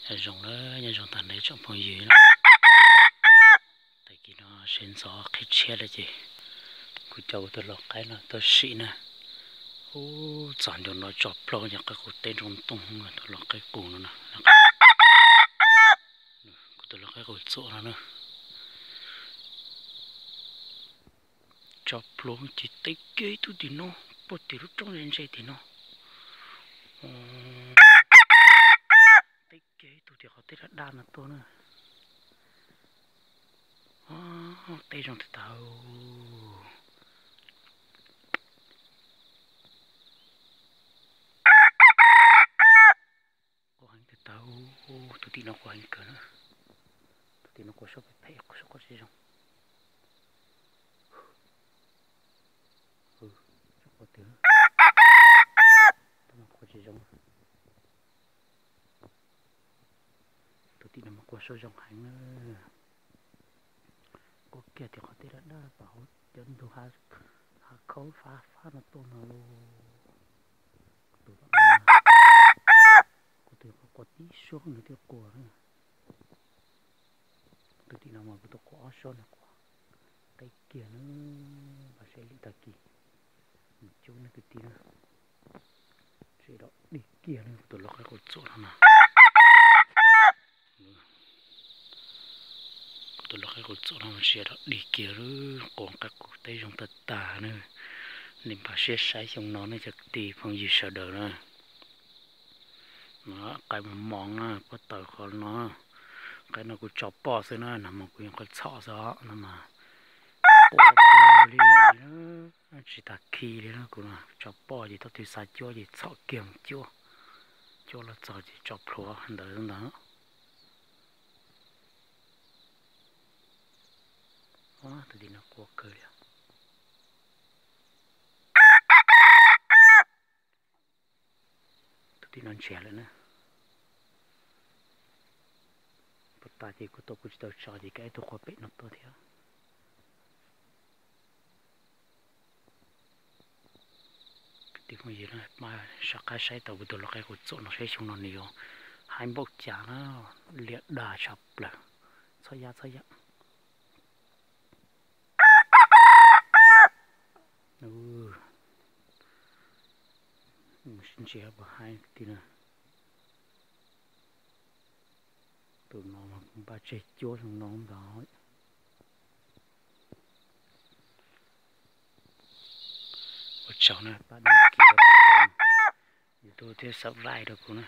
Nyob zoo na, nyob zoo tag nrho tsoom phooj ywg na. Tag kis no sawv ntxov qhib tshiab lawm ces kuv coj kuv tus lau qaib no tuaj sim na. Ub, txog ntua no tso plaub ces qaib qus teb nroo ntoog, tus lau qaib qus no na. Kuv tus lau qaib qus txuam no na. Tso plaub ces teb kiag ib tug tim no, puag tim lub roob ntse ntse tim no. Teb kiag ib tug tim qhov teb daj daj no tuaj na. Teb zoo tiag tiag. Quaj heev tiag tiag, tus tim no quaj heev kawg na. Tus tim no quaj suab phem phem, quaj suab quaj tsis zoo. Quaj tiag, quaj tsis zoo. Tus tim no mas quaj suab zoo heev na. Quaj kiag tim qhov teb daj daj tom hauv cov ntug hav khaub fab fab no tuaj no lauj. Kuv tus, kuv tus quaj tib suab nws thiaj quaj na. Tus tim no mas kuv tus quaj ob suab nws quaj qe kiag na. Npaj siab lwm tag kis mus cuab na kwv tij na. Seb dog dig kiag na, kuv tus lau qaib qus txuam no na. Kuv tus lau qaib qus txuam no mas seb dog dig kiag lub qus qaib qus teb zoo tag tag na. Nej npaj siab saib xyoo no nej cov kwv tij phooj ywg sawv daws na. Qaib mos mos na, puab taws qhov no. Qaib no kuv tso poj xwb na, nag hmo kuv yeej qhov txhom xwb os, no mas quaj kawg li, tsis tas khi li na. Kuv tso poj ces thaum twg xav cuab ces txhom kiag mus cuab, cuab los txog ces tso plhuav ntawd ntag. Tus tim no quaj kawg li. Tus tim no ntsiag lawm na. Puag ta ces kuv tua kuv tsis tau tso ces kav ib tug quaj pem no tuaj thiab. Kwv tij phooj ywg, mas soj qab saib tau kuv tus lau qaib qus txuam no seb xyoo no nws yuav haib npaum cas na. Liam dag tshaj plaws, txhob yab txhob yab. Ntsia puas haib kwv tij na. Tus no mas kuv npaj tseg cuab xyoo no ntag. Ua tsaug na, pab đăng ký rau kuv kênh YouTube thiab subscribe rau kuv na.